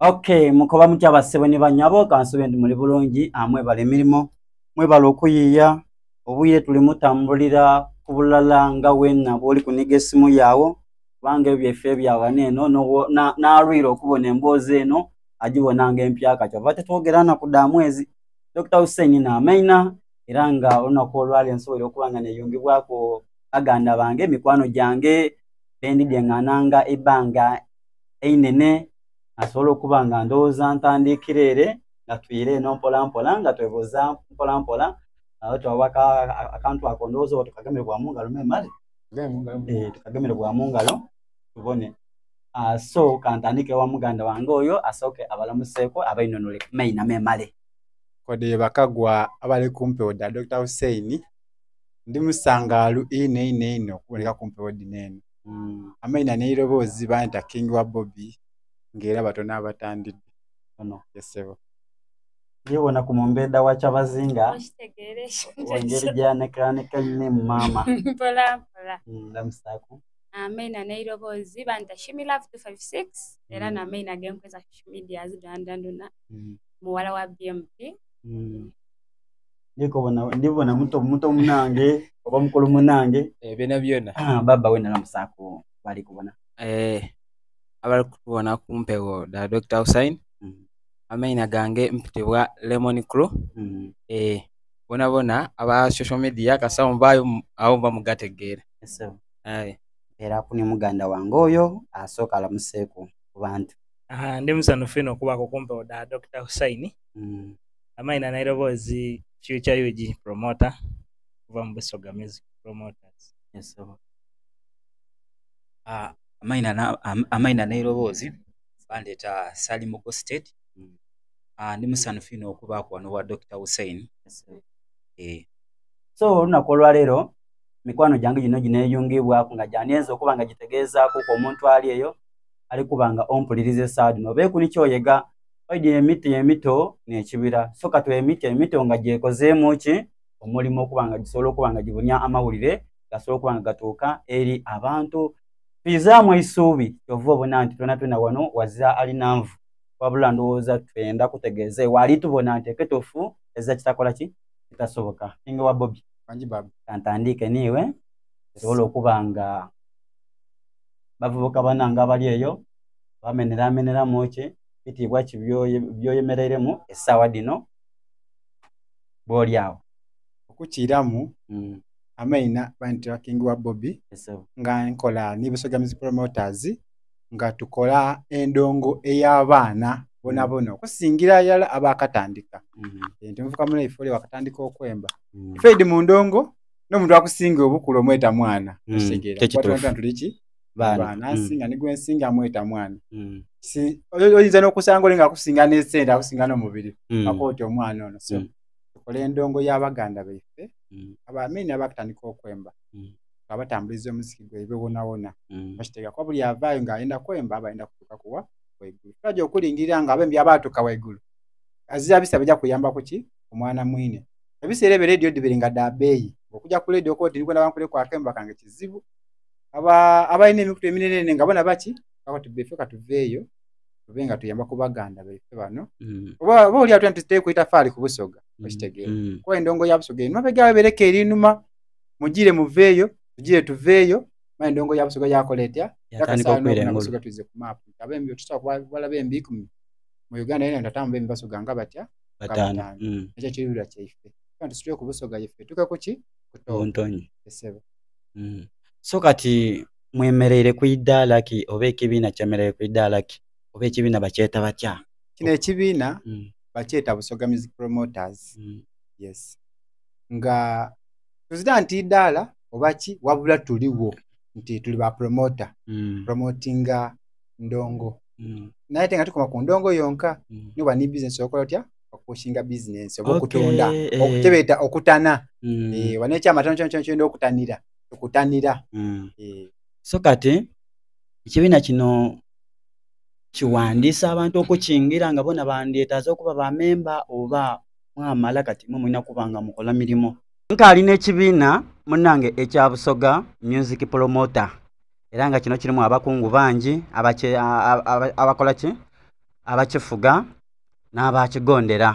Okay, mukoba mutya bassebo ni banyabo kansube nti muli bulungi mwebale emirimo mwebale okuyiiya obwire tuli mutambulira ku bulala nga wena bwoli kuniga esimu yaawo kubanga ebyo byaife ebya wano eno n'alwire okubona emboozi eno agibona nga empyaka kyova tetwogera naku dha mwezi. Dokita Hussein Namaina era nga olunaku olwaleero nsoboire okuba nga neyungibwaku baganda bange mikwano gyange bendidye nga nanga eibanga einene asobola okuba nga ndowooza ntandiikira ere nga twire eno mpola mpola nga twebuuza mpola mpola awo twawa akantu ako ndowooza oba tukagemere bwa mungalo memale tukagemere bwa mungalo tubone. So kantandike wa muganda wange oyo asooke abalamuseeko abainonole maina memale. Kode bakagwa abali ku mpewo dha Dokita Hussein, ndi musangaalu inho inho inho okuboneka ku mpewo dhino eno. Amaina n'eiroboozi banyeta King wa Bobi ng'era batono abatandidde. Ono. Yes ssebo. Ndibona ku mumbeda wa Kyabazinga engeri gyanekaaneka maama. Mpola mpola. Ndamusaaku. Amaina n'eiroboozi banta Shimi Love 256 era n'amaina genkozesa social media zidandanduna muwala wa BMP. Ndikubona ndibona muto muto munange oba mukulu munange. Byona byona. Baba we nalamusaaku bali kubona. Abali kutubona ku mpewo dha Dr. Hussein, amaina gange mpitibwa Lemon Crew. Bonabona aba social media kasita mubaayo awo muba mugategeera. Yes, era ku ni muganda wange oyo asooka alamuseeku ku bantu. Ndi musanufu inho okubaako ku mpewo dha Dr. Hussein. Amaina n'eiroboozi Future UG promoter okuva mu Busoga Music Promoters. Yes, Amaina n'eiroboozi bandeeta Salim Gosted. Ndi musanufu inho okubaaku wano wa Dr. Hussein. So olunaku olwaleero mikwano gyange gino gineyungibwaku nga gyanyenza okuba nga gitegeezaaku ku omuntu ali eyo ali kuba nga ompuliriza essaawa dhino obeeku ni kyoyega oidye emiti emito n'ekibira so kati emiti emito nga gyekozeemu ki omulimu okuba nga gisobola okuba nga gibunya amawulire gasobola okuba nga gatuuka eri abantu. Twizaamu eisuubi kyova obona nti twena twena wano wazira alina nvu wabula ndowooza twenda kutegeeza ewe ali tubona nti ekituufu ezira kitakola ki kitasoboka. King wa Bobi. Wangi baba. Kantandiike niiwe osobola okuba nga bavubuka banange abali eyo bamenerameneramu ki bitiibwa ki byoyemereiremu essaawa dhino bw'oli awo. Okukiiramu amaina bantira King wa Bobi nga nkola ni Busoga Music Promoters nga tukola endongo ey'abaana bonabona okusingira irala abakatandika. Nti omuvuka munaife ole wakatandika okwemba. Ife idi mu ndongo n'omuntu akusinga obukulu omweta mwana. Okitegeera. Kuba tuli ki? Baana. Ansinga ni gwensinga amweta mwana. Oyinza n'okusanga ole nga akusinga n'esente akusinga n'omubiri akooti omwana ono. So tukola endongo y'abaganda baife abamini abakatandika okwemba nga batambuliza omuziki gwaibwe wonawona. Okitegeera kuba buli avaayo ng'ayenda kwemba aba ayenda kutuuka kuwa waigulu. Twajja okulingirira nga abembi abaatuuka waigulu azira bisa bijja kuyamba ku ki omwana mwine. Ebiseera ebyo leediyo dhibeire nga dha bbeeyi okujja ku leediyo okuba oti ndikwenda bankuleku akemba kange kizibu. Abalina emikutu eminenene nga bona baki bati ife katuveeyo tube nga tuyamba ku baganda baife bano. Oba oli awo tute ku itafaali ku Busoga okitegeera. Kuba endongo ya Busoga eri mabega awo ebereka eri inhuma mugire muveeyo tugire tuveeyo male endongo ya Busoga yakola etya Yatandika okwira engulu. Busoga twize ku maapu abembi tusobola kubala bembi ikumi mu Uganda yena tatamu bembi Basoga nga batya nga Bataano. Ekyo ekiruubirirwa kyaife. Tusitule ku Busoga yaife tutuuke ku ki? Ku toopu. Ntonyi. Esebo. So kati mwemereire ku idaala ki oba ekibiina kyemereire ku idaala ki oba ekibiina bakyeta batya? Kino ekibiina bakyeta Busoga Music Promoters. Yes. Nga tuzira nti idaala oba ki wabula tuliwo nti tuli ba promoter. Promotinga ndongo. Naye ate nga tukoma ku ndongo yonka noba ni business okola otya okupushinga business oba okutunda kyebeeta okutana. Wano ekyamata kyona kyona kyenda okutanira tukutanira. So kati ekibiina kino kiwandiisa abantu okukingira nga bona bandyetaaze okuba bamemba oba mwamala kati mwe mulina kuba nga mukola mirimu. Nkaalina ekibiina munnange ekya Busoga Music Promoter era nga kino kirimu abakungu bangi abakola ki? Abakifuga n'abakigondera.